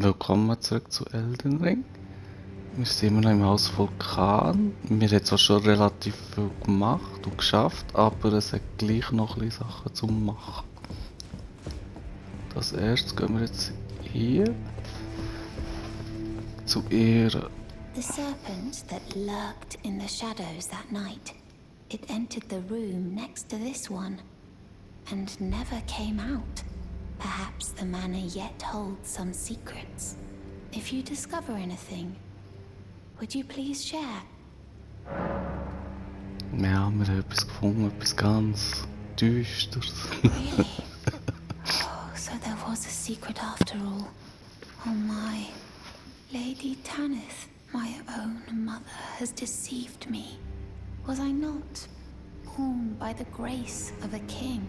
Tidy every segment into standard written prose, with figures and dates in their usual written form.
Willkommen zurück zu Elden Ring. Wir sind immer noch im Haus Vulkan. Wir haben zwar schon relativ viel gemacht und geschafft, aber es hat gleich noch ein bisschen Sachen zu machen. Als erstes gehen wir jetzt hier zu ihr. The serpent that lurked in the shadows that night. It entered the room next to this one and never came out. Perhaps the manor yet holds some secrets. If you discover anything, would you please share? Ja, wir haben etwas gefunden, etwas ganz Düsteres. Really? Oh, so there was a secret after all. Oh my. Lady Tanith, my own mother, has deceived me. Was I not born by the grace of a king?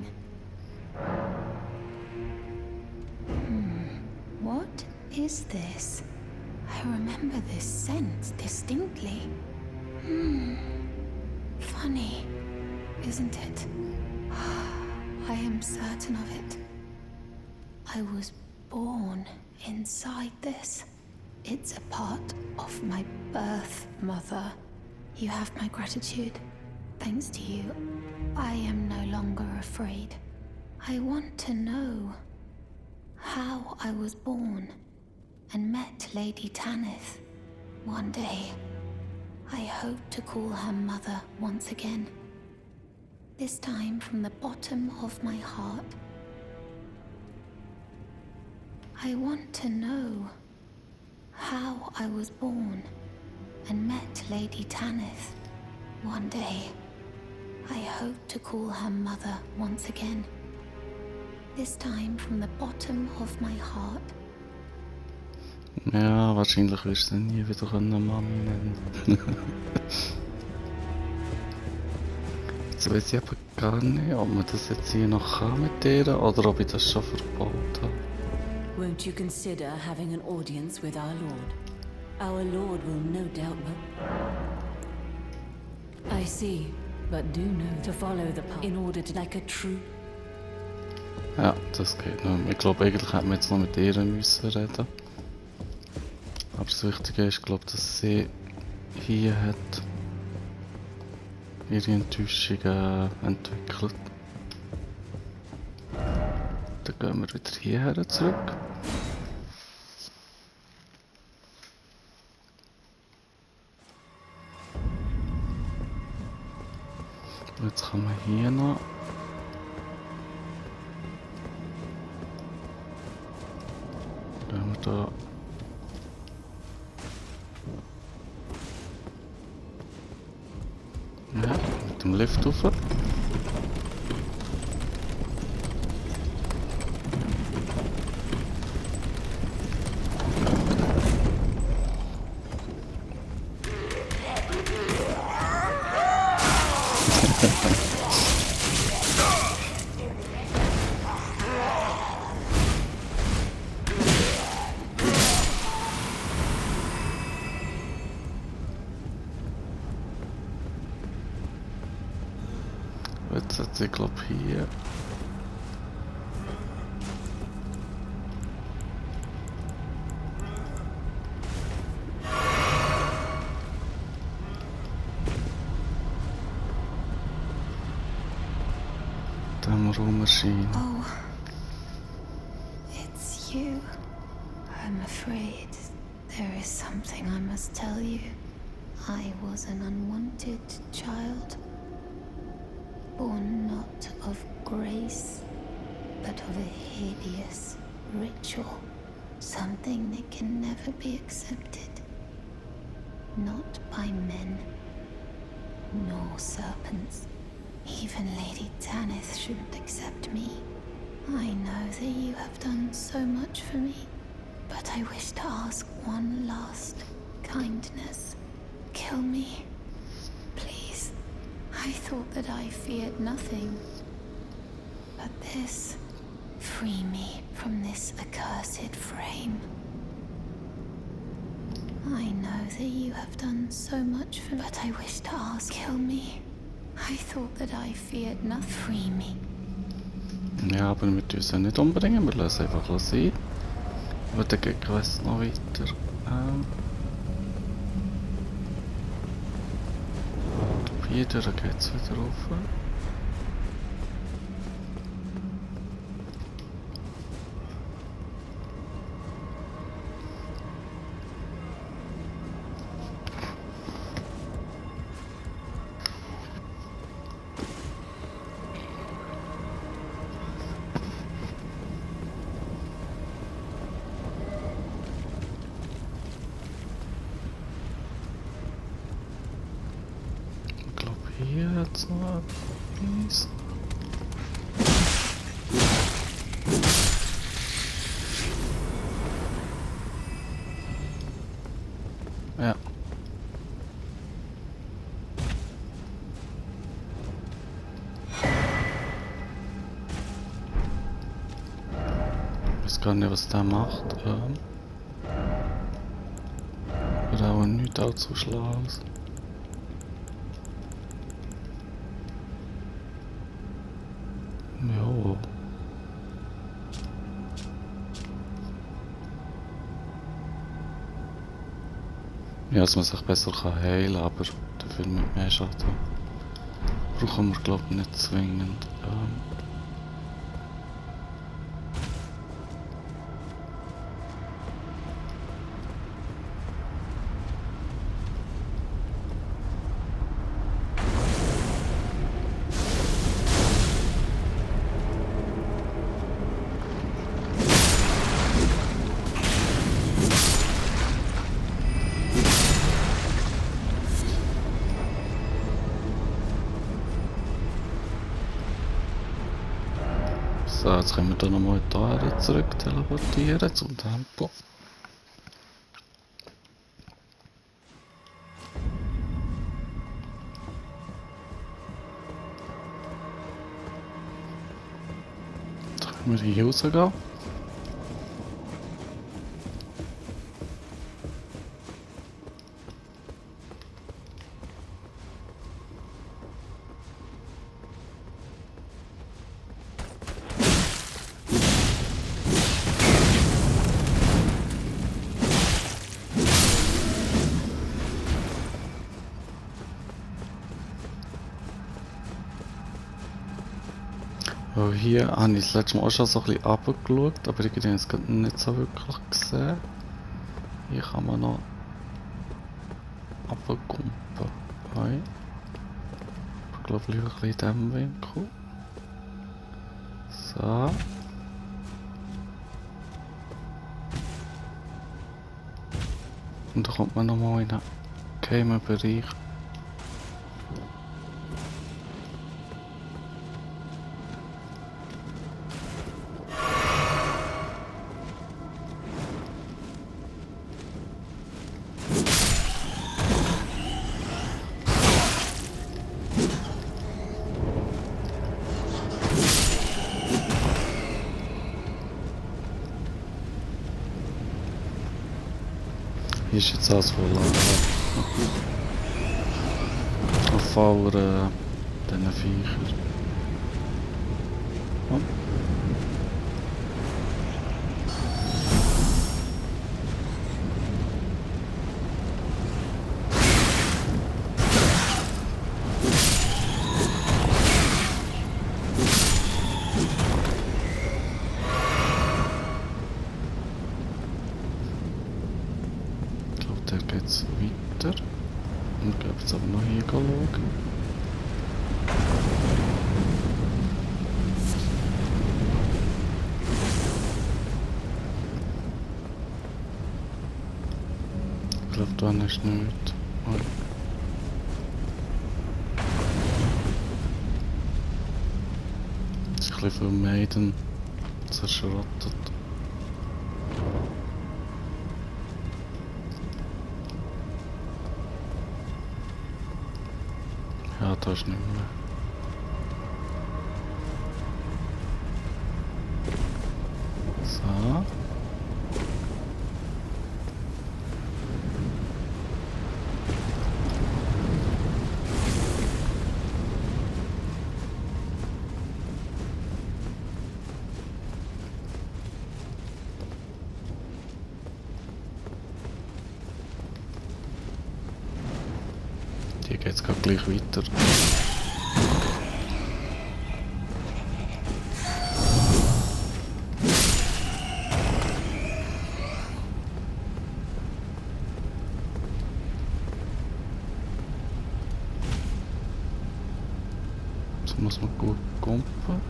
What is this? I remember this scent distinctly. Funny, isn't it? I am certain of it. I was born inside this. It's a part of my birth, Mother. You have my gratitude. Thanks to you, I am no longer afraid. I want to know how I was born and met Lady Tanith. One day, I hope to call her mother once again. This time from the bottom of my heart. I want to know how I was born and met Lady Tanith. One day, I hope to call her mother once again. This time from the bottom of my heart. Ja, wahrscheinlich wirst du sie nie wieder Mami nennen. Jetzt weiß ich aber gar nicht, ob man das jetzt hier noch kann mit ihr oder ob ich das schon verbaut habe. Won't you consider having an audience with our Lord? Our Lord will no doubt I see, but do know to follow the path in order to like a true... Ja, das geht nicht mehr. Ich glaube, eigentlich hätten wir jetzt noch mit ihr müssen reden. Aber das Wichtige ist, glaube ich, dass sie hier hat ihre Enttäuschung entwickelt. Dann gehen wir wieder hierher zurück. Und jetzt kann man hier noch gehen wir da ja, mit dem Lift rauf. Jetzt hat sie, glaube ich, hier. Dem Raum erscheinen. Oh, it's you. I'm afraid there is something I must tell you. I was an unwanted child. Born not of grace, but of a hideous ritual. Something that can never be accepted. Not by men, nor serpents. Even Lady Tanith shouldn't accept me. I know that you have done so much for me, but I wish to ask one last kindness. Kill me, please. I thought that I feared nothing. But this, free me from this accursed frame. I know that you have done so much for me, but I wish to ask, kill me. I thought that I feared nothing. Free me. Ja, aber wir müssen sie nicht umbringen, wir lassen einfach sein. Aber der Gegner weiss noch weiter. Wieder, da geht's wieder rauf. Ich glaube, hier hat's noch etwas. Ja. Ich weiß gar nicht, was der macht. Aber auch nicht allzu schlau aus. Jo. Ja, dass man sich besser heilen kann, aber dafür mit mehr Schaden. Brauchen wir, glaube ich, nicht zwingend. So, jetzt können wir dann nochmal da zurück teleportieren zum Tempo. Jetzt können wir hier rausgehen. Weil hier habe ich das letzte Mal auch schon so ein bisschen runtergeschaut, aber irgendwie habe ich es gerade nicht so wirklich gesehen. Hier kann man noch runterkumpen. Hi. Ich glaube lieber ein bisschen in diesem Winkel. So. Und da kommt man nochmal in den geheimen Bereich. Hier ist jetzt alles voll auf voller diesen Viechern. Oh. Da geht's weiter. Und ich glaube jetzt aber noch hier schauen. Ich glaube da ist nichts. Oh. Es ist ein bisschen viel Maiden zerschrottet. Ja, da ist nicht mehr. So. Hier geht's gerade gleich weiter. Jetzt muss man gut kumpen.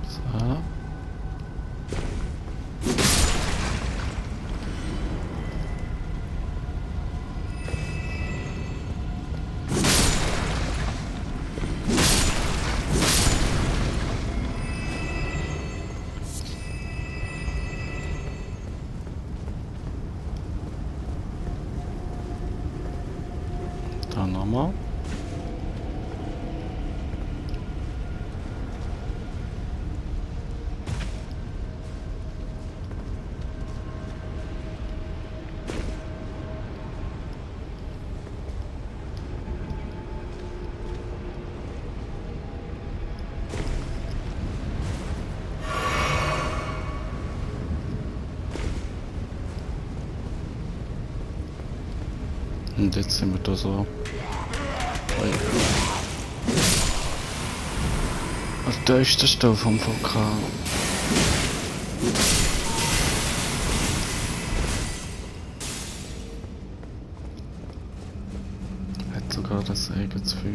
So. Dann nochmal. Und jetzt sind wir da so. Der tiefste Stelle vom Vulkan. Hat sogar das eigenes Feuer.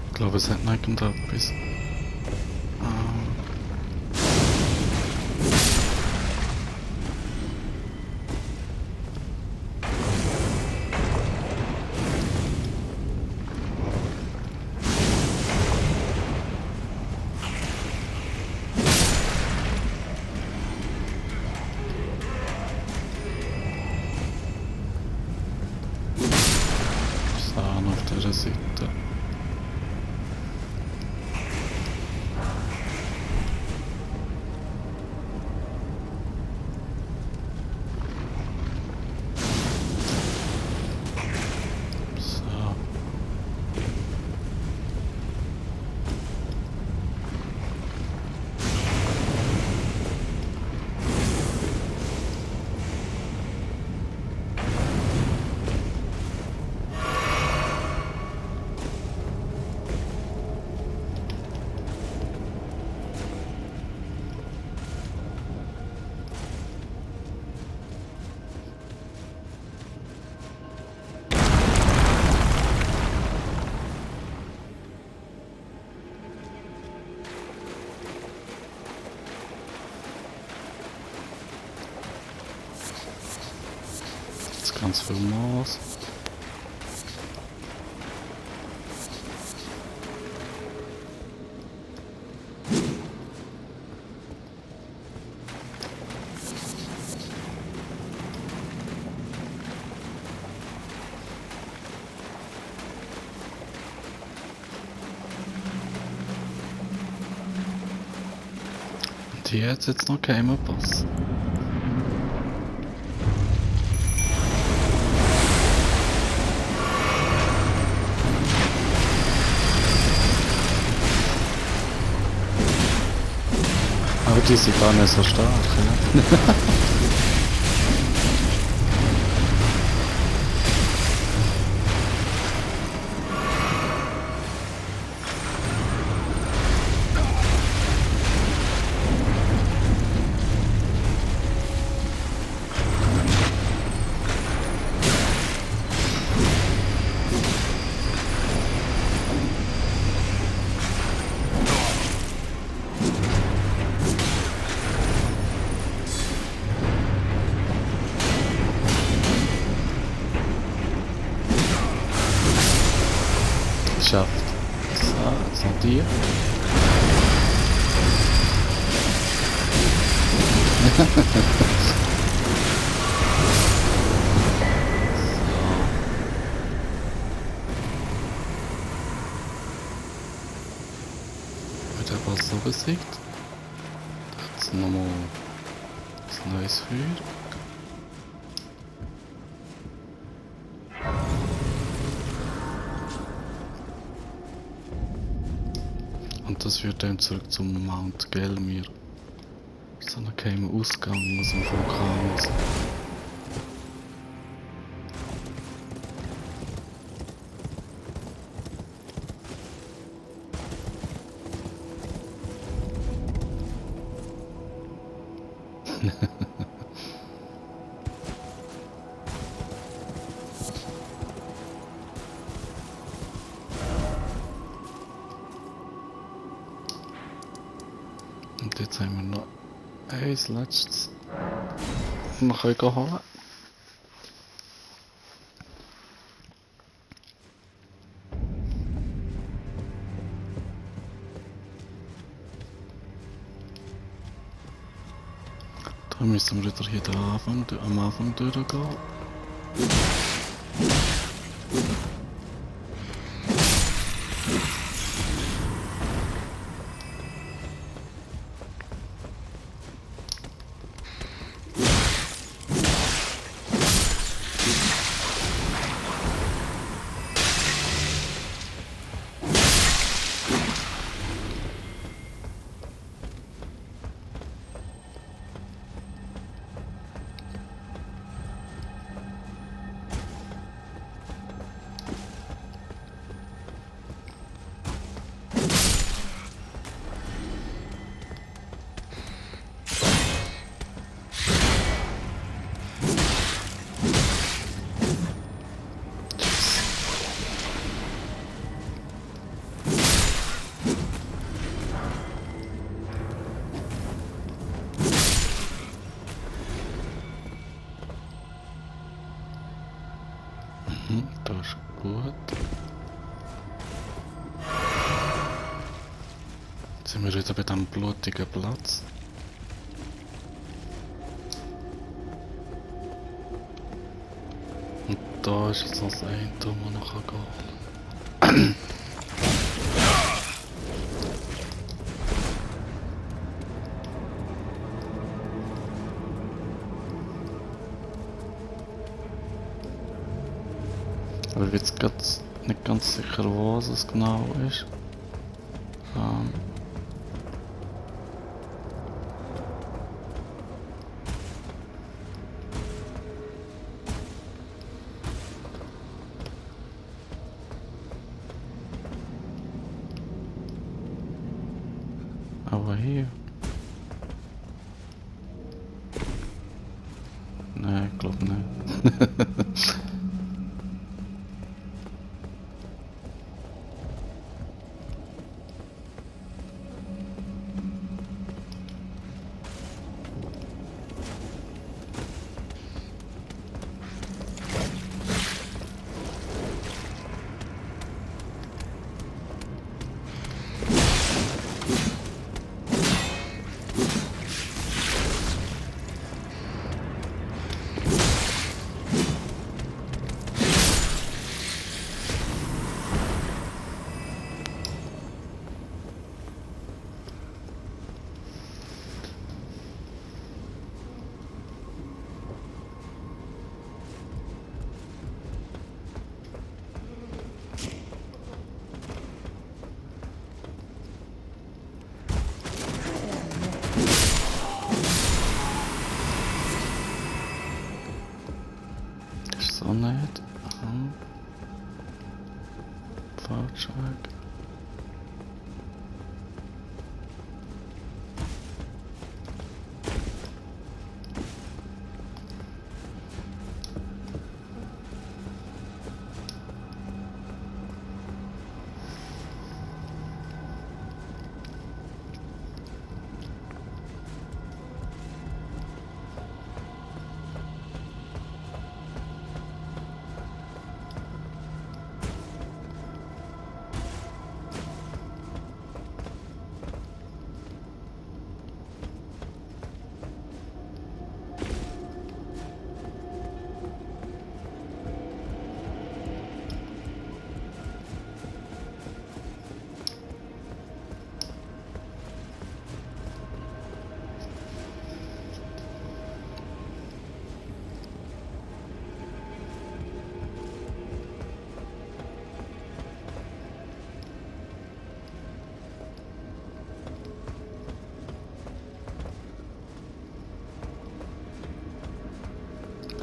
Ich glaube, es hat noch irgendetwas. Sahne auf dieser Seite. So. Jetzt ganz viel Maß. Und hier hat es jetzt noch keinen Pass. Aber die sind gar nicht so stark, ja. Geschafft. So, jetzt noch die. Wird der Boss so besiegt? Jetzt nochmal ein neues Feuer. Und das führt dann zurück zum Mount Gelmir. So ein geheimer Ausgang aus dem Vulkan raus. Und jetzt haben wir noch ein letztes noch holen. Da müssen wir wieder hier am Anfang durchgehen. Das ist gut. Jetzt sind wir wieder bei diesem blutigen Platz. Und da ist jetzt noch das eine, wo man noch gehen kann. Aber ich bin jetzt grad nicht ganz sicher, wo es genau ist. Aber hier. Nein, ich glaube nicht. Ist so nicht. Fahrzeug.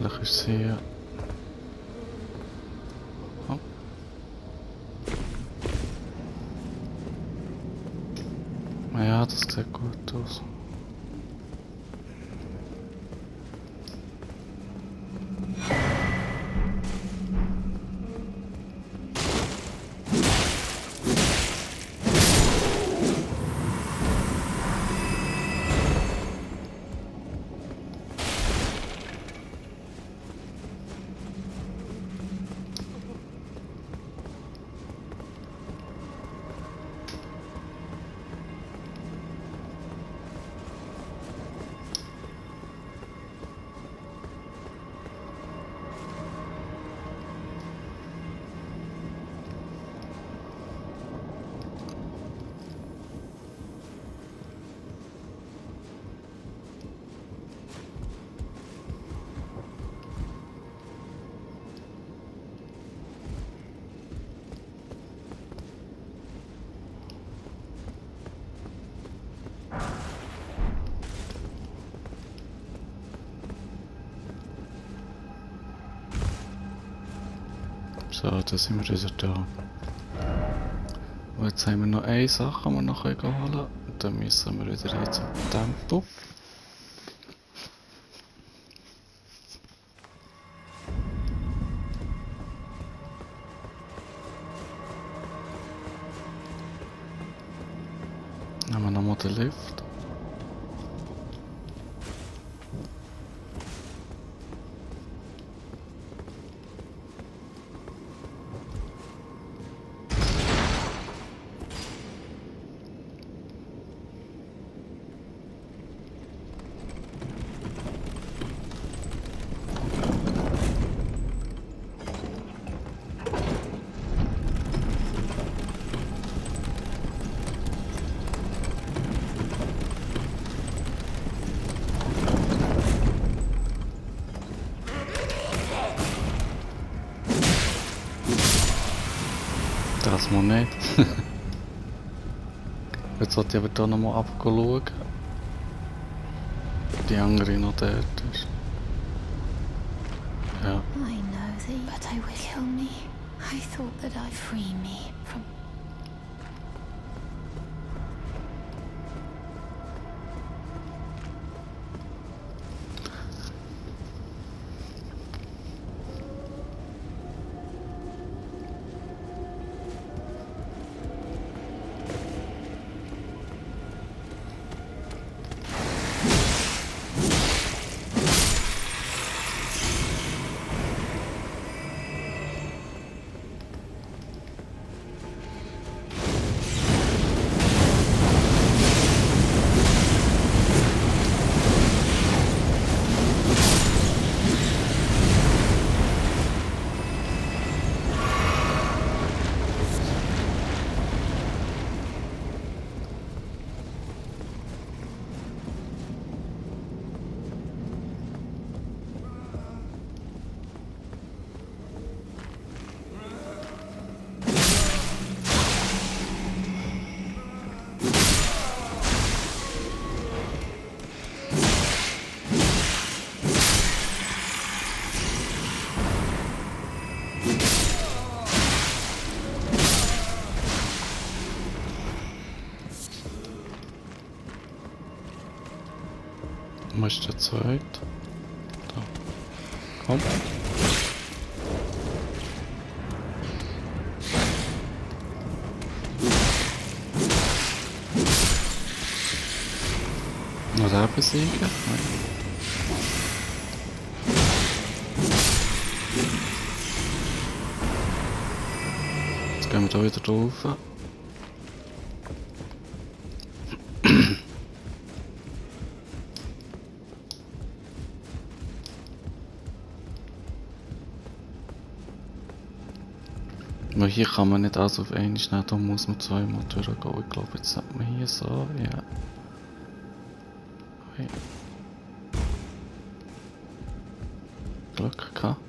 Vielleicht ist sie hier. Oh. Ja, das sieht gut aus. So, da sind wir wieder da. Und jetzt haben wir noch eine Sache, die wir noch holen können. Und dann müssen wir wieder hier zum Tempo. Nehmen wir nochmal den Lift. Das mal nicht. Jetzt sollte ich aber hier nochmal abschauen. Die andere noch dort ist. Ja. I know thee, but I will kill me. I thought that I'd free me from... Wo ist der zweite? Da. Komm. Noch der besiegen? Nein. Jetzt gehen wir da wieder drauf. Weil hier kann man nicht alles auf einmal nehmen, da muss man zweimal durchgehen. Ich glaube, jetzt sollte man hier so, ja. Okay. Glück gehabt.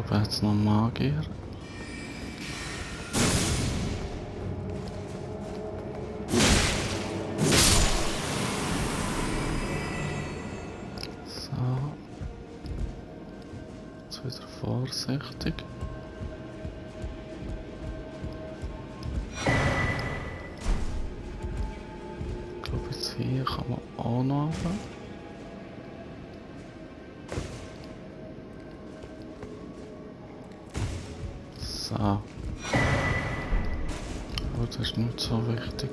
oben hat es noch einen Magier. So. Jetzt wieder vorsichtig. Ich glaube, jetzt hier kann man auch noch runter. So. Aber das ist nicht so wichtig.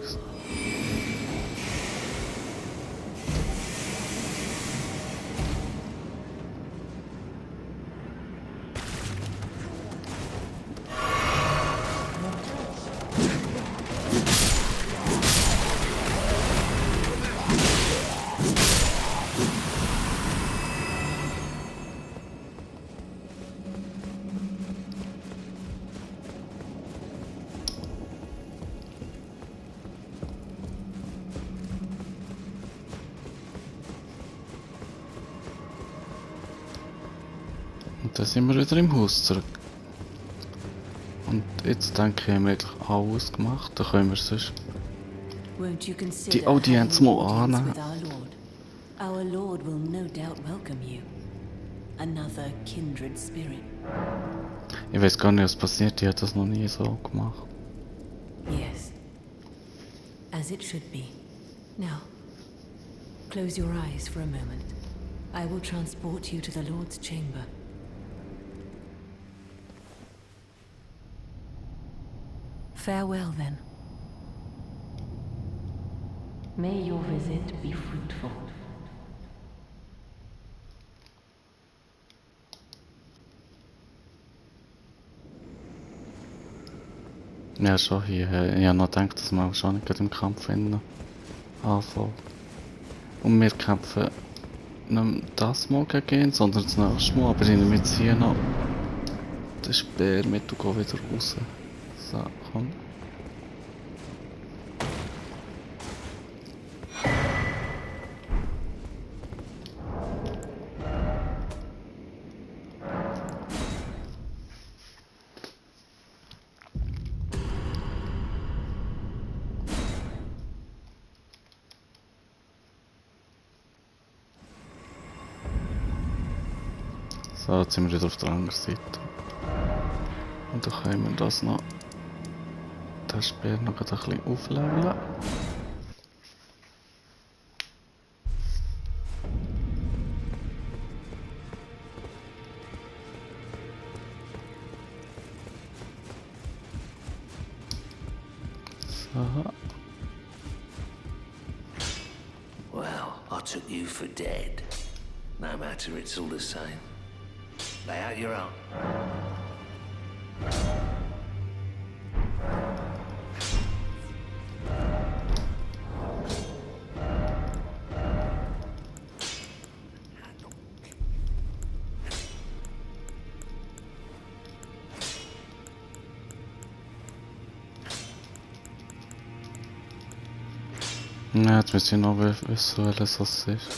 Und dann sind wir wieder im Haus zurück. Und jetzt denke ich, haben wir eigentlich alles gemacht. Dann können wir sonst Won't you die consider Audienz having an mal audience annehmen. with our Lord? Our Lord will no doubt welcome you. Another kindred spirit. Ich weiß gar nicht, was passiert. Ich habe das noch nie so gemacht. Yes. As it should be. Now, close your eyes for a moment. I will transport you to the Lord's chamber. Farewell, then. May your visit be fruitful. Ja, schon hier. Ich habe noch gedacht, dass wir schon nicht im Kampf anfangen. Und wir kämpfen nicht das Mal gegen ihn, sondern das nächste Mal. Aber ich nehme jetzt hier noch den Speer mit und gehe wieder raus. So, komm. So, jetzt sind wir wieder auf der anderen Seite. Und dann können wir das noch, den Speer noch ein bisschen aufleveln. So. Well, I took you for dead. No matter, it's all the same. Lay out your own. Ja, jetzt müssen wir noch wissen, welches das ist.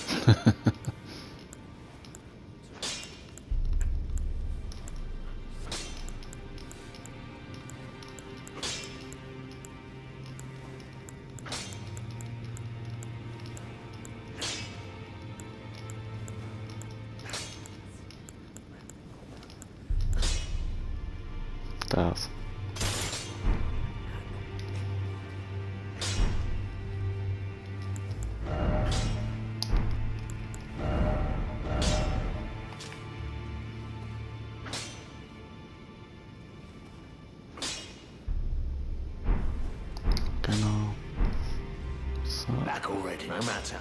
Das. Genau. So. Back already, no matter.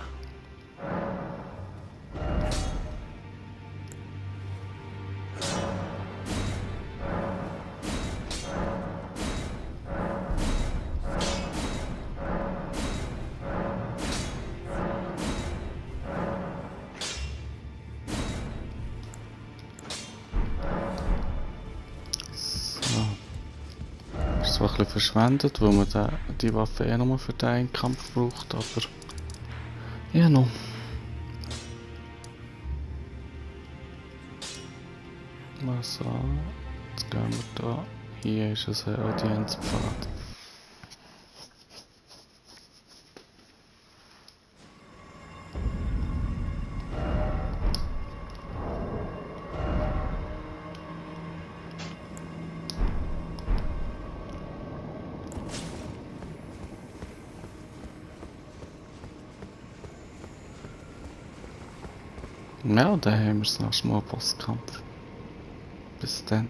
So. Ist zwar ein bisschen verschwendet, weil man die Waffe eh nochmal für den einen Kampf braucht, aber ja noch. Mal so. Jetzt gehen wir da. Hier ist es ein Audienzpfad. Ja, dann haben wir es noch mal Bosskampf. Bis dann.